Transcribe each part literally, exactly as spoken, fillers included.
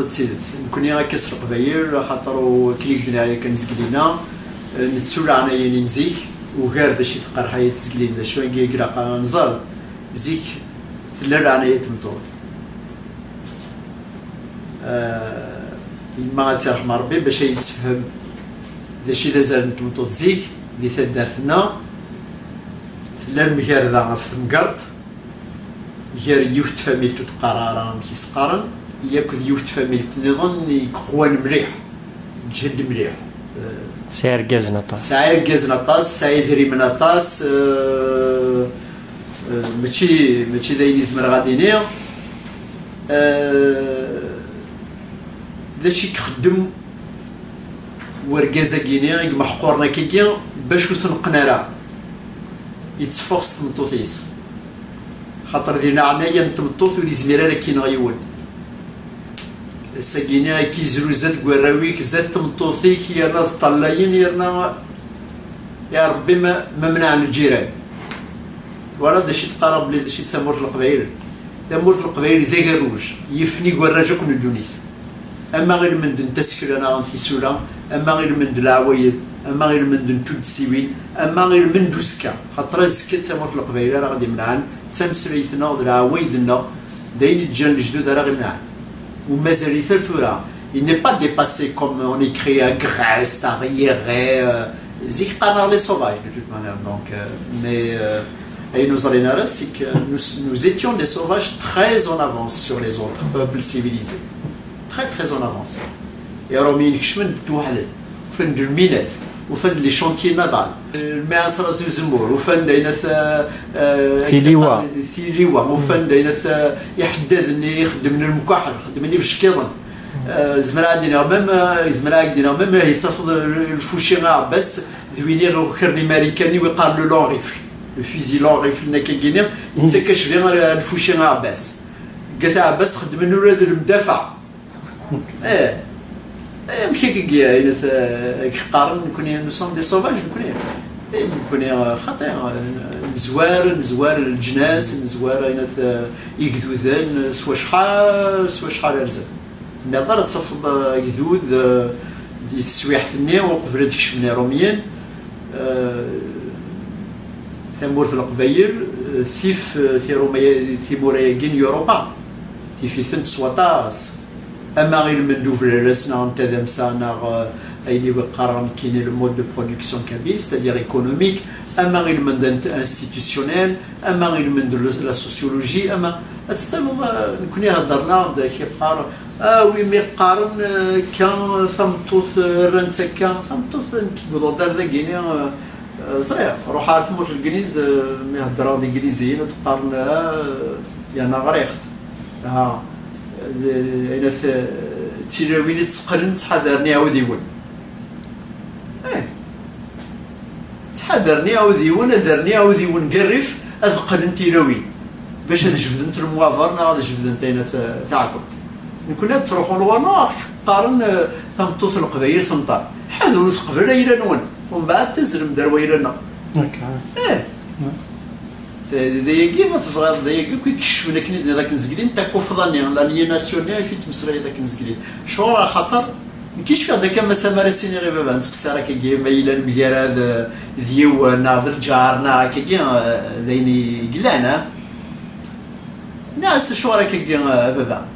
D tidet, nekkni akka s Leqbayel, axaṭer u-, akken i d-nniɣ yakan zgelina, eh, nettu leɛnayen n zik, ugar d acu i d-teqqar Ḥayat zgelin, d acu i ilaq ad nẓer. Zik, tella leɛnaya n tmeṭṭut. Eh, yemma ad tt-irḥem Rebbi, bac ad yi-d-tessefhem d acu i d azal n tmeṭṭut zik, di taddart-nneɣ, tella lemgerda ɣef temgerḍt, gar yiwet n tfamilt ur teqqar ara amek i s-qqaren, yakk d yiwet n tfamilt nniḍen i yeqwan mliḥ, tǧhed mliḥ. Eh, tesɛa irgazen aṭas. Tesɛa irgazen aṭas, tesɛa idrimen aṭas, eh, eh, mačči, mačči d ayen i zemreɣ ad iniɣ. Eh, d acu i ixeddem wergaz-agi-ni i imeḥquren akkagi, bac ur t-neqqen ara? Yetteffeɣ s tmeṭṭut-is. Xaṭer di leɛnaya n tmeṭṭut ur yezmir ara ad k-ineɣ yiwen. Ass-agi-ni ad k-izru zdat n warraw-ik, zdat n tmeṭṭut-ik, yerna ad ṭṭalayen, yerna ya Rebbi ma, ma menɛen lǧiran. Twalaḍ d acu i d-qqareɣ belli d acu i d tamurt n Leqbayel? Tamurt n Leqbayel d agerruj, yifen igerraj akk n ddunit. Ama ilmend n tasekla neɣ n tisula, ama ilmend n leɛwayed, ama ilmend n tuddsiwin, ama ilmend n uzekka. Xaṭer azekka d tamurt n Leqbayel ara ɣ-d-imnɛen, d tameslayt-nneɣ, d leɛwayed-nneɣ, d ayen i d-ǧǧan lejdud ara ɣ-imnɛen. U mazal-it ar tura. Il n'est pas dépassé comme on écrit à Grèce, à Riéré, euh, zik qqaren-aɣ les sauvages de toute manière. Donc, euh, mais, euh, ayen ur ẓrin ara, c'est que nous, nous étions des sauvages très en avance sur les autres peuples civilisés. Très, très en avance. Iṛumyen kecmen-d weḥd-, ufan-d lminat, ufan-d les chantiers navals, lmiɛṣrat n uzemmur, ufan-d ayen at, eh, eh, tiliwa. Tiliwa, ufan-d ayen at, eh, iḥeddaden i ixeddmen lemkaḥel, xeddmen ibeckiḍen. Eh, zemreɣ ad d-iniɣ même, eh, zemreɣ ad d-iniɣ même, eh, yettafeḍ lfuci aɛebbas d win i ukren Imarikan i wi qqaren le long rifle. Le fusil long rifle n akkagi-ni, yettak acbi ar lfuci aɛebbas. Deg at Ɛebbas xeddmen ula d lemdafaɛ. Eh, eh, amek akka i, i, i qqaren, nekkni, nous sommes des sauvages, nekkni. Eh, nekkni, eh, xaṭi, eh, nezwar, nezwar leǧnas, nezwar ayen at, eh, igduden, eh, s wacḥal, s wacḥal rzan. Zemreḍ ara ad tafeḍ, eh, agdud, eh, di teswiḥt-nni, uqbel ad kecmen Iṛumyen, eh, tamurt n Leqbayel, eh, tif, eh, tirumaya-, timura-agi n Europa, tif-itent s waṭas. Ama ilmend ubraras neɣ n tadamsa neɣ, eh, ayen i qqareɣ nekkini le mode de production kabyle, c'est-à-dire économique, ama ilmend int-, institutionnel, ama ilmend la, la sociologie, ama ad tettaleḍ, eh, nekkni heddren-aɣ-d, ak-iqqar, ah, wi mi qqaren, eh, akka, tameṭṭut, eh, rran-tt akka, tameṭṭut, nekk wwḍeɣ-d ar dagini, eh, eh, ẓriɣ, ruḥeɣ ar tmurt n Legliz, eh, mi heddreɣ d Igliziyen, ad qqaren, ah, yerna ɣriɣ-t. Ha, d, d, d tilawin i d-teqqnen ttḥadaren iɛudiwen. Eh, ttḥadaren iɛudiwen, ad rren iɛudiwen deg rrif, ad qqnen tilawin. Bac ad jebdent lemwaber neɣ ad jebdent ayen ta-, taɛkemt. Nekkni ad ttruḥun ɣur-neɣ, qqaren, eh, tameṭṭut n Leqbayel tenṭer. Ḥadret ur teqbel ayla-nwen, umbeɛd tazzlem-d ar wayla-nneɣ. Akka. Eh. D ayagi ma tebɣiḍ, d ayagi akk i ikecmen akken i d-nniḍ akken zgelin, takufḍa-nni, l'aliénation-nni i fi d-tmeslayeḍ akken zgelin. Acuɣer? Axaṭer nekk i cfiɣ-d akka, ma s amar as-iniɣ i baba, nettqessir akkagi, ma yella lemgarad, eh, d yiwen, neɣ d lǧar, neɣ akkagi, eh, d ayen i yellan, ah? Nniɣ-as, acuɣer akkagi, eh, a baba?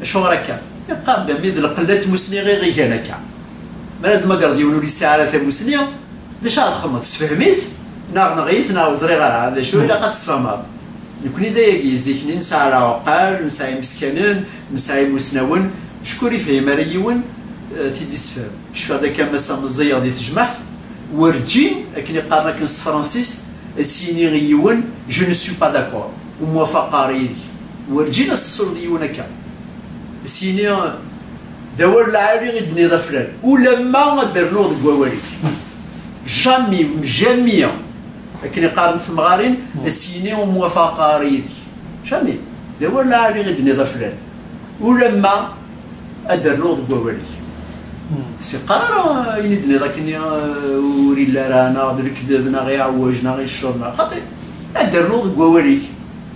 Acuɣer akka? Iqqar-d, a mmi, d lqella n tmusni i ɣ-igan akka. Mi ara d-tmagreḍ yiwen ur yesɛi ara tamusni, d acu ara txedmeḍ? Tessefhem-it? Neɣ neɣ-it, neɣ ur ẓriɣ ara. D acu ilaq ad tesfehmeḍ? Nekkni d ayagi, zik-nni nesɛa lɛuqal, nesɛa imeskaren, nesɛa imusnawen, acku ur yefhim ara yiwen, eh, t-id-issefhem. Cfiɣ-d akka massa meẓẓiyeɣ di tejmaɛt, werǧin, akken i qqaren akken s tefransist, as-yini i yiwen, je ne suis pas d'accord, ur mwafaqeɣ ara yid-k. Werǧin as-tesleḍ i yiwen akka. As-yini, d awal lɛali i d-tenniḍ a flan, ulamma ad d-rnuɣ deg wawal-ik. Jamais, jamais, akken i qqarent temɣarin, as-yini ur mwafaqeɣ ara yid-k. Jamais. D awal lɛali i d-tenniḍ a flan, ulamma ad d-rnuɣ deg wawal-ik. Siqqar ara ayen i d-tenniḍ akken, eh, ur illi ara, neɣ d lekdeb, neɣ iɛewwej, neɣ icceḍ, neɣ xaṭi. Ad d-rnuɣ deg wawal-ik.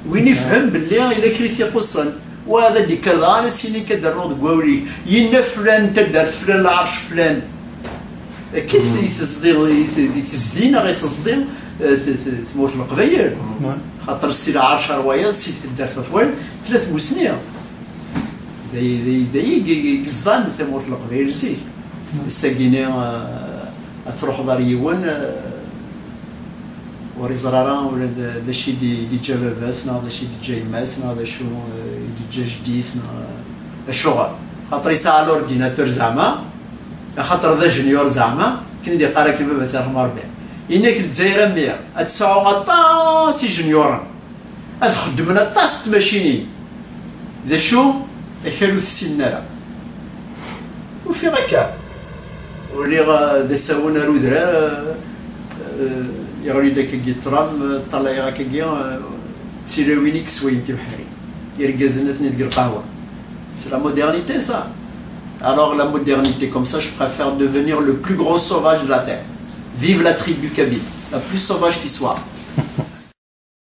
Win ifhem belli yella kra i t-ixuṣṣen. Wa ad d-ikker daɣen, ad s-yini akka d-rnuɣ deg wawlik, yenna flan, taddart flan, lɛerc flan. Akka i tezdi, i tezdi neɣ i tezdi eh, t- t- tmurt n Leqbayel. Xaṭer si lɛerc ar wayeḍ, si taddart at wayeḍ, tella tmusni. D ay- d ay- d ay i i- i yeẓḍan tamurt n Leqbayel zik. Ass-agini eh, ad truḥeḍ ar yiwen eh, ur iẓri ara ula d d acu i d- i d-iǧǧa baba-s neɣ d acu i d-iǧǧa yemma-s neɣ d acu eh, i d-iǧǧa jeddi-s neɣ eh, acuɣer. Xaṭer yesɛa l'ordinateur zeɛma, axaṭer d ajenyur zeɛma, akken i d-iqqar akken baba tarḥem Rebbi. Yenna-k Lezzayer a mmi, ad tesɛu aṭas ijenyuren, ad xeddmen aṭas n tmacinin. D acu? Akal ur t-ssinen ara. Ufiɣ akka. Uriɣ eh, d asawen ar udrar, eh, eh, yeɣli-d akkagi ṭṭlam, eh, ṭṭalayeɣ akkagi, eh, d tilawin i yeswayen tibḥirin. Irgazen atni deg lqahwa. C'est la modernité, ça. Alors, la modernité, comme ça, je préfère devenir le plus grand sauvage de la terre. Vive la tribu kabyle, la plus sauvage qui soit.